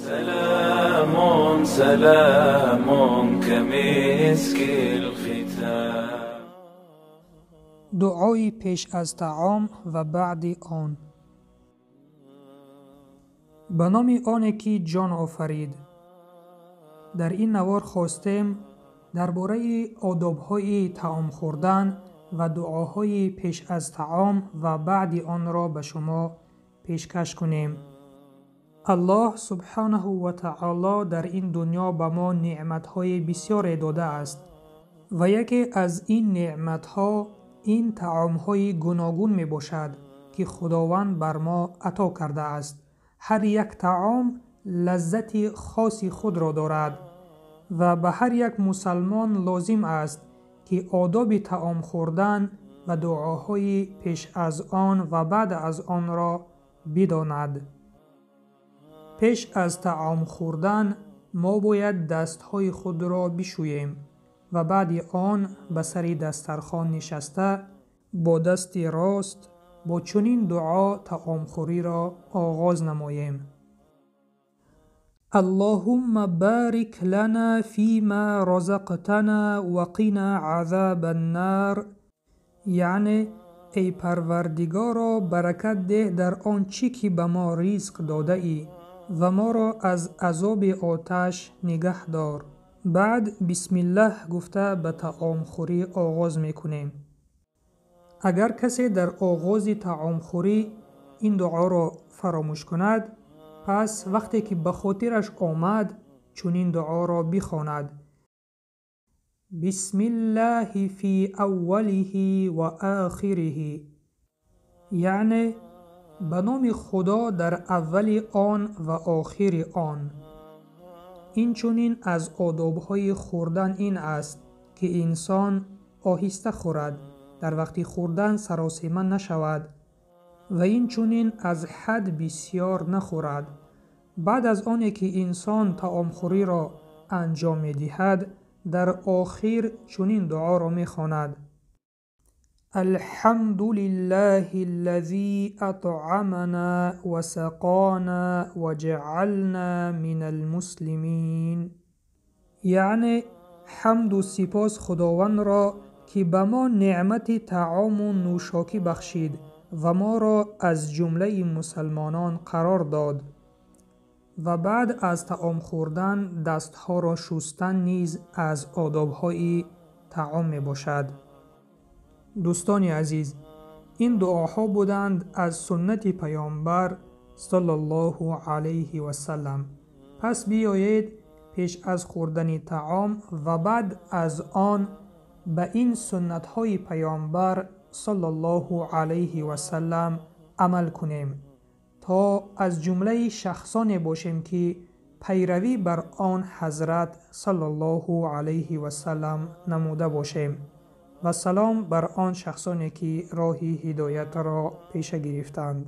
سلام سلام كمسك الختام. Дуои пеш аз таом ва баъди он. Ба номи оне ки ҷон офарид. Дар ин навор хостем дар бораи одобҳои таом хӯрдан ва дуоҳои пеш аз таом ва баъди онро ба шумо пешкаш кунем. Аллоҳ субҳонаҳу ва таоло дар ин дунё ба мо неъматҳои бисёре додааст ва яке аз ин неъматҳо ин таомҳои гуногун мебошад, ки Худованд бар мо ато кардааст. Ҳар як таом лаззати хоси худро дорад ва ба ҳар як мусалмон лозим аст, ки одоби таом хӯрдан ва дуоҳои пеш аз он ва баъд аз онро бидонад. Пеш аз таом хӯрдан мо бояд дастҳои худро бишӯем ва баъди он ба сари дастархон нишаста бо дасти рост бо чунин дуо таомхӯриро оғоз намоем: Аллоҳумма барик лана фима разақтана ва қина азаба аннар. Яъне, эй Парвардигоро, баракат деҳ дар он чӣ ки ба мо ризқ додаӣ ва моро аз азоби оташ нигаҳ дор. Баъд бисмиллаҳ гуфта ба таомхӯрӣ оғоз мекунем. Агар касе дар оғози таомхӯрӣ ин дуоро фаромӯш кунад, пас вақте ки ба хотираш омад, чунин дуоро бихонад: Бисмиллаҳи фи аввалиҳи ва охириҳи. Яъне, ба номи Худо дар аввали он ва охири он. Инчунин аз одобҳои хӯрдан ин аст, ки инсон оҳиста хӯрад, дар вақти хӯрдан саросема нашавад ва инчунин аз ҳад бисёр нахӯрад. Баъд аз оне ки инсон таомхӯриро анҷом медиҳад, дар охир чунин дуоро мехонад: Алҳамду лиллаҳи аллазӣ атъамана ва сақона ва ҷаъална минал муслимин. Яъне, ҳамду сипос Худовандро, ки ба мо неъмати таому нӯшокӣ бахшид ва моро аз ҷумлаи мусалмонон қарор дод. Ва баъд аз таом хӯрдан дастҳоро шустан низ аз одобҳои таом мебошад. Дӯстони азиз, ин дуоҳо буданд аз суннати Паёмбар саллаллоҳу алайҳи васаллам. Пас биёед пеш аз хӯрдани таом ва баъд аз он ба ин суннатҳои Паёмбар саллаллоҳу алайҳи васаллам амал кунем, то аз ҷумлаи шахсоне бошем, ки пайравӣ бар он ҳазрат саллаллоҳу алайҳи васаллам намуда бошем. Ва салом бар он шахсоне, ки роҳи ҳидоятро пеша гирифтанд.